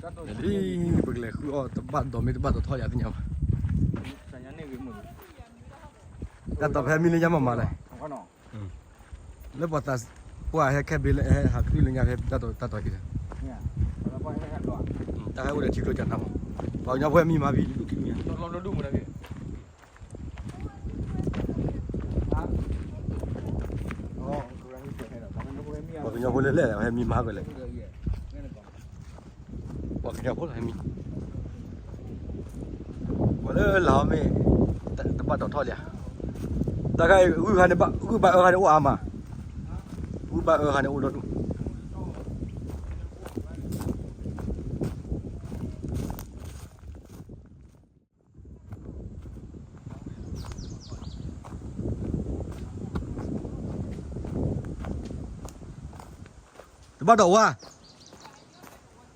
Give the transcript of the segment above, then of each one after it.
လံ, ပကလဲၤဃုအီၣ်တဘၣ်ဒီးမ့ၢ်တဘၣ်ဒီးထီၣ်ယၤသ့ၣ်ညါဘၣ်. တၢ်တီၤဖဲမံလၢညါမၤမၤလဲၣ်. လၢပှၤသးပှၢ်ဟဲခဲဘ့လၢဟဲဟးခုလၢညါဖဲတၢ်တီၤတၢ်တီၤက့ၤဒီး, တၢ်ဟဲအိၣ်ဒီးထံကျိကနၣ်မး, ပှၤကညီဖိဟဲမံမၤဖံး ပှၤကညီဖိလၢလဲၣ် ဟဲမံမၤကွဲလဲၣ်, ပှၤကညီဖိလၢဟဲမံ, ပှၤလၢလၤအီၤမ့ၢ် တဘၣ်ဒီးထီၣ်လံဧါ, တၢ်ခါအံၤ ဂုၢ်ဘၣ်အၢခါန့ၣ်အိၣ်အါမး, ဂုၢ်ဘၣ်အၢခါန့ၣ်အိၣ်ဒီဒူၣ် တဘၣ်ဒီးဝါ, အိၣ်ဒီဒူၣ်ဧါ, လီၤကဒ့, ပမဲာ်ဧၢ, ဒ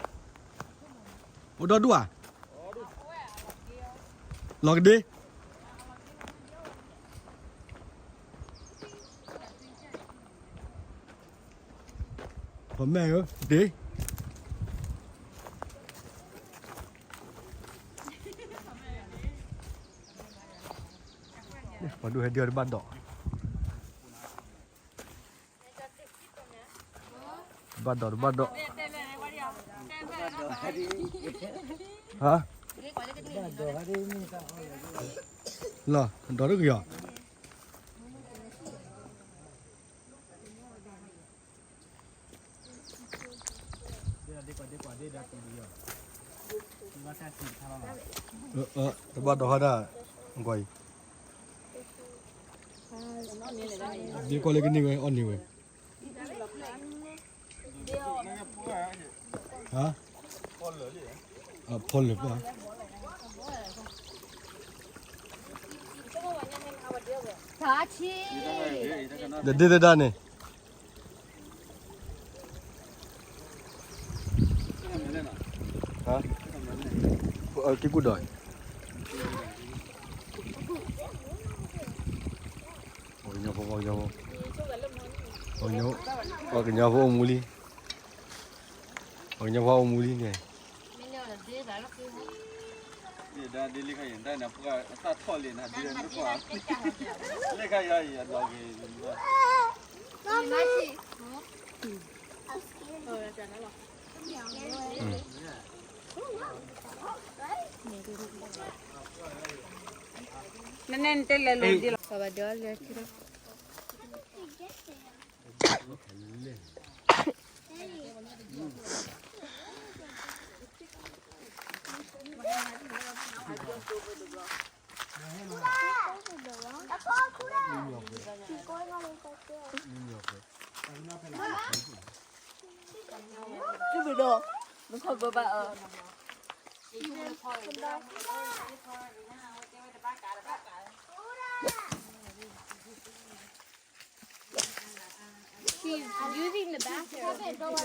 ့, ပှၤဒိၣ်ဟဲဒ့အီၤတဘၣ်ဒီး တဘၣ်ဒီး တဘၣ်ဒီး, ဟါ, လီၤ ဒီးတက့ၤအီၤ, တဘၣ်ဒီးဟါဒၣ်ကွၢ်အံၤ, ဒ့ကွၢ်လၢကန့ၢ်ဝဲအီၣ်န့ၢ်ဝဲ ဟါ, ဖီလၢာ်ပှၢ်, ဒီးဒ့သဒၣ်န့ၣ်, က့ၤကူၣ်ဒီး, ပှၤကညီဖိ, ပှၤကညီဖိ, ပှၤကညီဖိအိၣ်မူလံ, ပှၤကညီဖိအိၣ်မူလံန့ၣ် နနဲၣ်နတဲလဲၤလိၤဒ်လီၤ ပှၤဘၣ်ဒိးလၢထံလီၤ She's using the bathroom.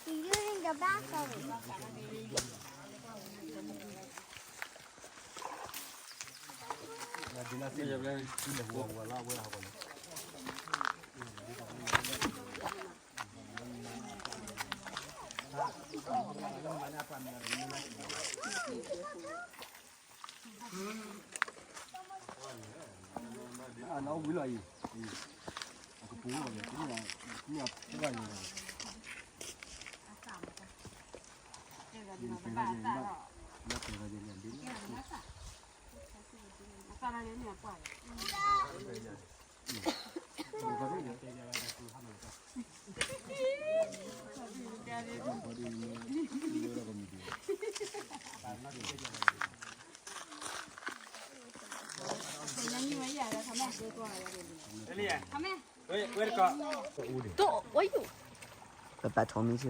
She's using the bathroom. 爸爸同意去。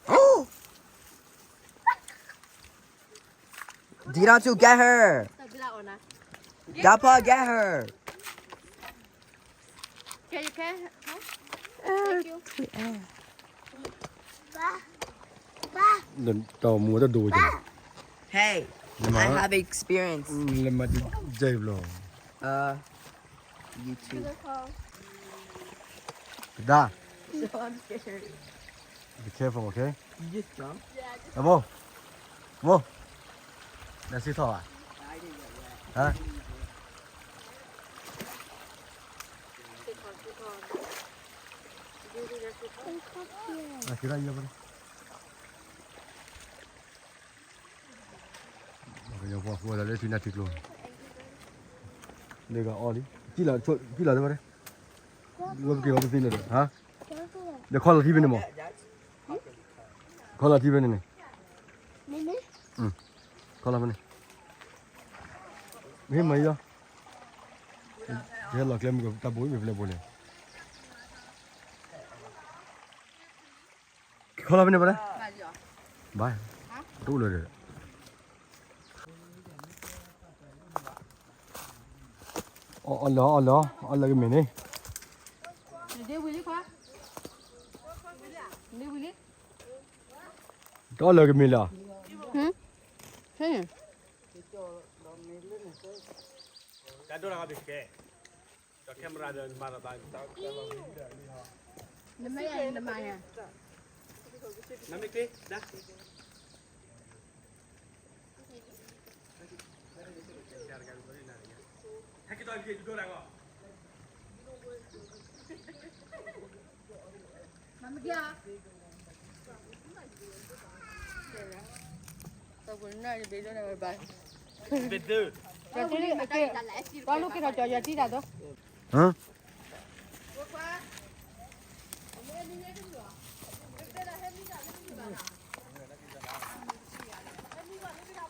哦！ Did not to get her. Dapa get her. Can you can? Huh? Thank you. တၢ်မူတၢ်ဒိးဝဲက့ၤ Hey, I have experience. လဲၤမၤတကဲဘျီ Uh, YouTube. ကဒါ No, I'm scared. Be careful, okay? You just jump? Yeah, I just အဘိ ဘိ that's it ထီၣ်ဘၣ် ဟမ် Sit on, sit on. Baby, that's it. အကရယဘ ကညီဖိအဃိလၢထံနၢ်ထံကျိ လၢကအီၣ်လံ ကံၣ်လီၤ ကံၣ်လီၤတဘၣ် ဝဲပက့ၤဝဲပသ့န့ၣ်ဒီး ဟါ ဒီးခီလီၤထံဖဲန့ၣ်မး ခီလီၤထံဖဲန့ၣ်န့ၣ် ခီလီၤဖဲန့ၣ် မ့ၢ်မၤအံၤလီၤ ယဟဲလီၤကျဲမုၢ်ကတၢ်ဘိမ့ၢ်ဖဲလဲၣ်ဘိလဲၣ် ခီလီၤဖဲန့ၣ်ဘၣ်လဲၣ် ဘၣ် တအိၣ်လၢၤဒီး အီၣ်လၢၤ အီၣ်လၢၤ အီၣ်လၢၤကမ့ၢ်န့ၣ် တအီၣ်လၢၤကမ့ၢ်လၢၤ နမ့ၢ်က့ ဒါ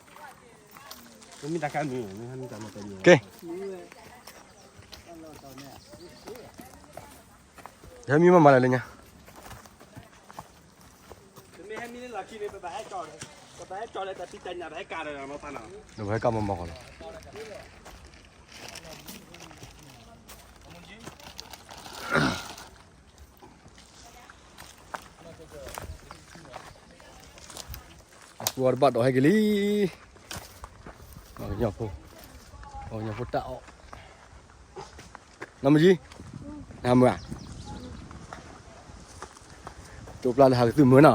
ဟမ် မ့ၢ်တၢ်ခါမံၤ မ့ၢ်ဟဲမံၤတၢ်မၤတၢ်မံၤ ကဲ ဟဲမံၤမးမၤလၢလၢညါ မ့ၢ်ဟဲမံၤလၢလီၢ်ခံန့ၣ် ပဘၣ်ဟဲကီၢ်ဒီး ပဘၣ်ဟဲကီၢ်လၢတၢ်ဖံးတၢ်ညၣ် ပဟဲကၢ်ဒီးမၤဖးနီၤ နကဟဲကၢ်မၤမၤကီးလီၤ အပှၤတဘၣ်ဒီးဟဲက့ၤလံ ပှၤကညီဖိ ပှၤကညီဖိတၢ်အီၣ် နီၢ်မယံၤ နဟးမုာ်ဧါ တိပျၢ်လၢဟးကသုၣ်မုာ်နီၤ လၢ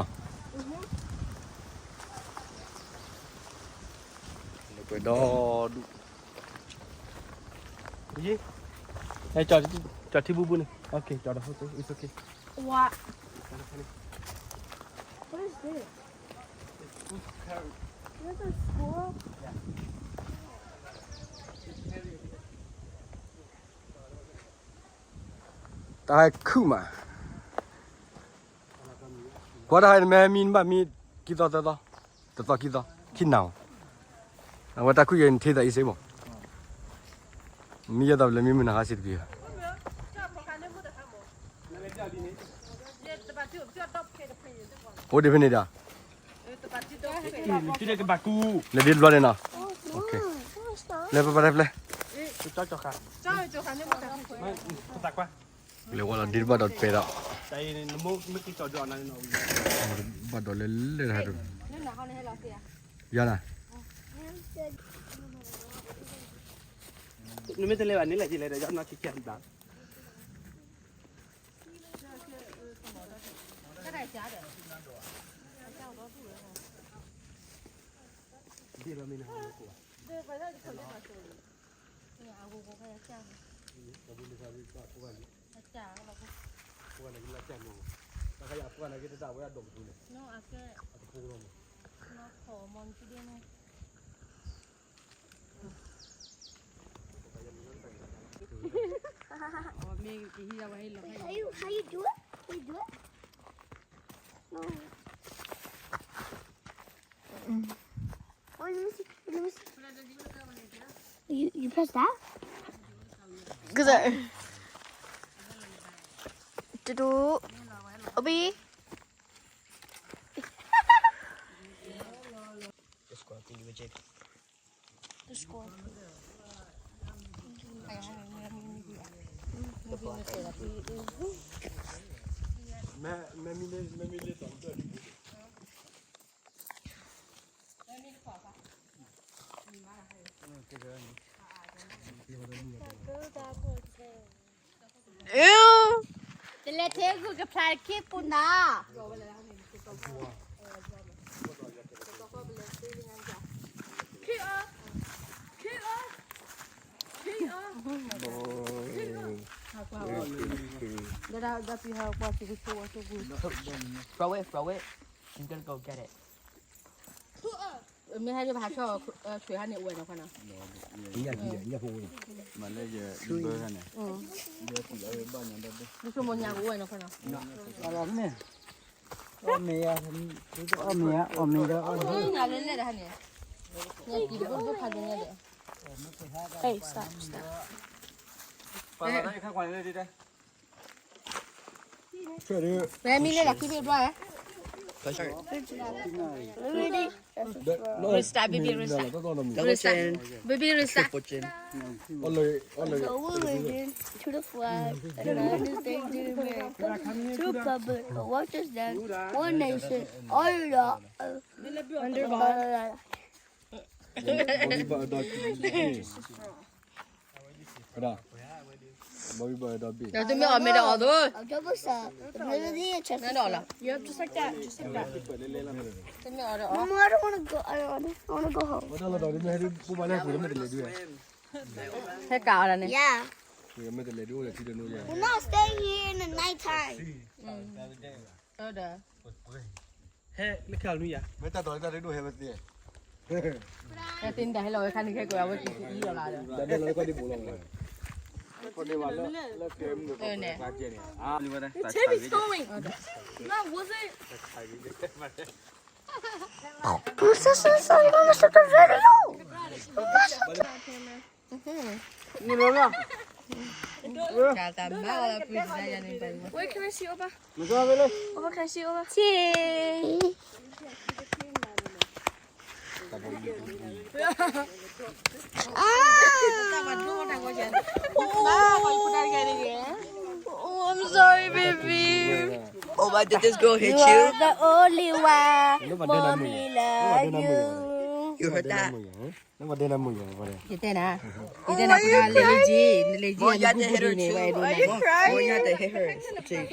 ပှဲၤဒီဒူၣ် ယံၤ ကၠီထံဘူဘူန့ၣ် okay ကၠီဒီး okay it's okay What? What is this? It's food coloring. There's a squirrel. Yeah. တၢ်ဟဲခုၣ်မး ကွၢ်တၢ်ဟဲနမ့ၢ်မံနဘၣ်မံ ခံသီသၢသီ တသီခံသီ ခံနၤဧိၤ အဝဲတၢ်ခုၣ်ယဲနထံသးအံၤစ့မး မံယဲၢ်သီလၢမံမုၢ်နၤခါစံးတက့ၢ် အိၣ်ဒံးဖဲန့ၣ်ဒီး လၢဒ့တဘျီန့ၣ်နီၤ လၢပပတဖျဲ လဲၤဝဲလီၤဒ့တဘၣ်ဒီးပဲဒီး ဘၣ်ဒီးလဲၤလဲၤတဟးတ ယၤနၤ နမ့ၢ်တလဲၤဘၣ်န့ၣ်လဲၤကလဲၤဒီး ယနီၢ်ခံကဲဘၣ် ဒ်လီၤမ့ၢ်နဟးလၢကိးဘၣ် တၢ်ခါယအပှၢ်နာ်က့တဒၣ်ဝဲအဒိၣ်ကပူၤန့ၣ် အကပိာ်လီၤမး How you, how you do it? You do it? No. Oh, let me see. Let me see. You, you press that? Good. Tudu. Obi. Just go up and give it, Jake. Just go up. Ew. တလဲၤထဲဂုာ်ကဖျါတခ့ပူၤနီၤ. ဒါဒါဒါပီဟကွာစီကဆိဝါဆိကူ Throw it, throw it. I'm gonna go get it. မ့ၢ်ဟဲဒ်ပဟးဆီၣ်ဆွေဟါန့ၣ် အိၣ်ဝဲနီၤခွါနီၤ. မ့ၢ်လၢယဘၢဂၤန့ၣ် ဒ်ဆိမိၣ်ညါကအိၣ်ဝဲနီၤခွါနီၤ. အီၣ်မ့ၤယါ, အီၣ်မ့ၤယါ, အီၣ်မ့ၤယါ, အီၣ်မ့ၤယါ. နၤလၢလဲၣ်တဟါန့ၣ် နကံၤတဘိဘိဖးဒိၣ်ညါဒီး Hey, stop, stop. ဖဲမံလၢလၢခံဘ့ၣ်ဘျီ Ready? Resta, baby, resta. Resta. Baby, resta. So we're waiting to the flag and the new thing to the America. Two public, a watch us dance, one nation, all the under. Yep, just like that. Just like that. တမ့ၢ်အီၤဒီး Mama, I don't want to go. I don't want to. I want to go home. ဟဲကးအီၤဒ်န့ၣ် Yeah. We're not staying here in the nighttime. ဒီး ဟဲလၢခါနုယါ မ့ၢ်တၢ်တီၤတၢ်တဒိၣ်ဟဲဝဲသ့ ဟဲသ့ၣ်န့ၣ်တၢ်ဟဲလီၤဝဲခါန့ၣ် ခဲကိးဝဲကံၤအံၤလီၤဘၣ်ဒီး ဒါန့ၣ်လီၤကီၢ်ဒံးဘိလီၤဝဲ The tape is going. What was it? This is so good. Look at the video. တၢ်တမၤအီၤလၢပှၤတၢ်ယၤန့ၣ်ပှၤ Wait, can I see Opa? Opa, can I see Opa? ဆ့ Oh, I'm sorry, baby. Oh, why did this girl hit you? You are the only one. Mommy love you. You heard that? နမဒဲနမုၢ်ယါ ယတဲနၤ ယတဲနၤ နလဲၤလၢက့ နလဲၤက့ Mom, you have to hit her too. Mom, you have to hit her. Okay.